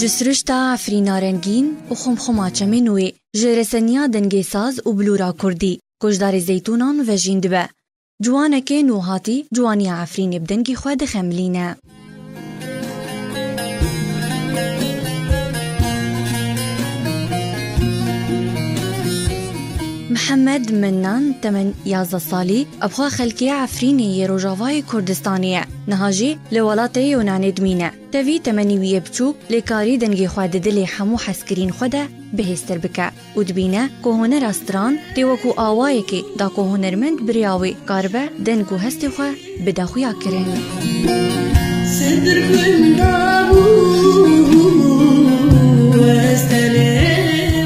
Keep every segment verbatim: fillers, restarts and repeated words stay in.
Ji sirişta Efrîna rengîn û xumxuma çemên wê, ji reseniya dengê saz û bilûra kurdî, goşdarê zeytûnan vejîn dibe. Ciwanekê nûhatî ciwaniya Efrînê bi dengê xwe dixemilîne. Mihemed Mennan, temen yazdeh salî, bi xwe xelkê Efrînê yê Rojavayê Kurdistanê ye. Niha jî li welatê Yunanê dimîne. Tevî temenî wî yê biçûk lê karî dengê xwe di dilê hemû hezkirîn xwe de bihêztir bike û dibîne ku hunera stran tê wekû awayekê da ku hunermend bi rêya wê karibe deng û hestê xwe bide xuyakirin. Sidr gunda bû, ez tenê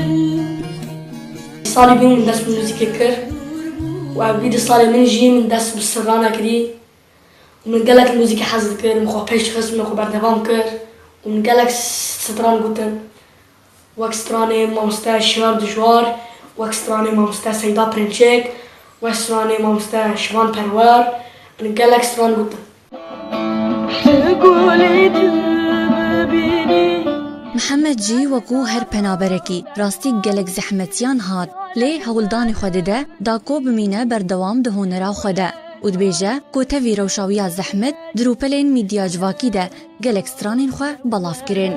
bû. Salê bî min dest bi muzîkê kir û ev bî di salê min jî min dest bi strana kirî. Min gelek muzîkê hez dikir, min xwe pêş xist, min xwe berdewam kir û min gelek stran gotin. Wek stranê mamoste Şirar Dijwar, wek stranê mamoste Seyda Pirinçek, wek stranê mamoste Şivan Perwer, min gelek stran gotin. Mihemed jî wekû her penaberekî rastî gelek zehmetiyan hat, lê hewldanê xwe dide da ku bimîne berdewam di hunera xwe de û dibêje ku tevî rewşa wî ya zehmet di rûpelên mîdya civakî de gelek stranên xwe belav kirin.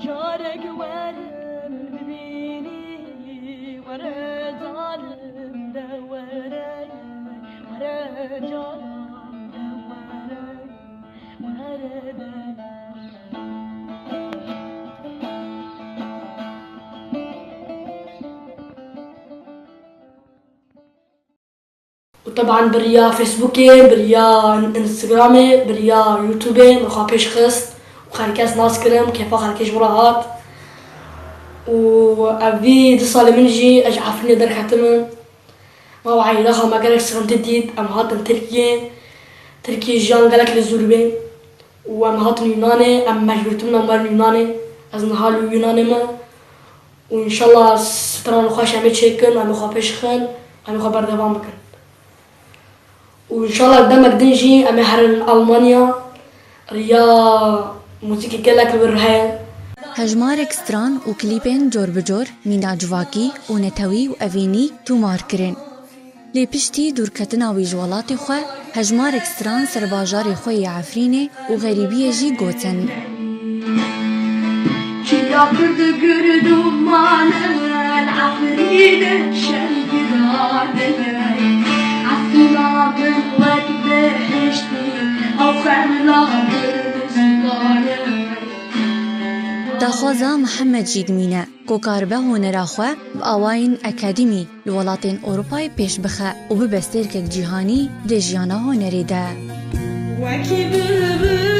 Carek werin bibînî, were zalim de were, were canan de were, were de. Û teban bi riya Facebookê, bi riya Instagramê, bi riya YouTubeê min xwe pêş xist û xelkes nas kirim, kêfa xelkê ji min re hat. Û ev vî du salê min jî ez ji Efrînê derketime. Ma û eylexa me gelek sixintî dît, em hatin Tirkiyê. Tirkiyê jiyan gelek li zûr bê. Û em hatin Yunanê, em mecbûr tibin em werin Yunanê. Ez niha li Yunanê me. Û înşallah stran xweş em ê çêkin, em ê xwe pêş xin, em ê xwe berdewam bikin. Û înşallah demek din jî em ê herin Almanya, riya muzîkê gelek li wir heye. Hejmarek stran û klîpên cor bi cor, mîna civakî û netewî û evînî tomar kirin. Lê piştî dûrketina wî ji welatê xwe, hejmarek stran ser bajarê xwe yê Efrînê û xerîbiyê jî gotin. Çiya Kurd gird û mane, Efrîn şev giranine. Efrîna min wek behiştî, ew xemla Kurdistanê. Daxwaza Mihemed jî dimîne ku karibe honera xwe bi awayên akademî li welatên Ewropayê pêş bixe û bibe stêrkek cîhanî di jiyana hunerê de. Wekî bilbil